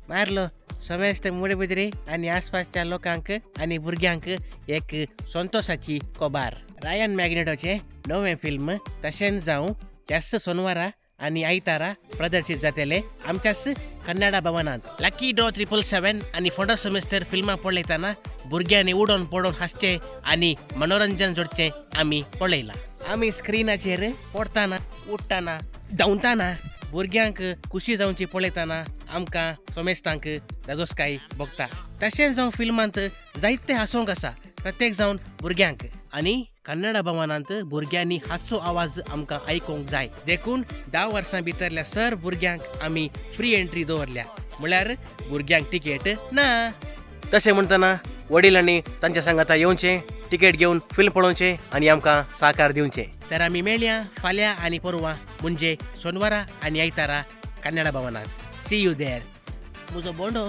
मारलो समेस्त मुडबिद्री आनी आसपासच्या लोकांक आनी भुरग्यांक एक संतोशाची खबर. रायन मॅग्नेटोचें नवें फिल्म तशेंच जावं ह्याच सोनवारा आनी आयतारा प्रदर्शीत जातले आमच्याच कन्नडा भवनांत. लकी ड्रॉ 777 आनी फोंडा सेमेस्टर फिल्मां पळयतना भुरग्यांनी उडोन पडोन हांसचें आनी मनोरंजन जोडचें आमी पळयलां. आमी स्क्रिनाचेर पडटाना, उडटाना, धांवताना भुरग्यांक खुशी जावची पळयतना आमकां सोमेस्तांक धादोसकाय भोगता. तशेंच जावं फिल्मांत जायते हांसोंक आसा, प्रत्येक जावन भुरग्यांक. आनी कन्नडा भवनांत भुरग्यांनी हाचो आवाज आमकां आयकूंक जाय, देखून 10 वर्सां भितरल्या सर भुरग्यांक आमी फ्री एंट्री दवरल्या, म्हळ्यार भुरग्यांक तिकेट ना. तशें म्हणटना वडिलांनी तांच्या सांगाता येवचें, तिकेट घेवन फिल्म पळोवचें आनी आमकां साकार दिवचें. तर आमी मेळया फाल्यां आनी परवां, म्हणजे सोनवारा आनी आयतारा कन्नडा भवनांत. See you there. म्हजो बोंडो.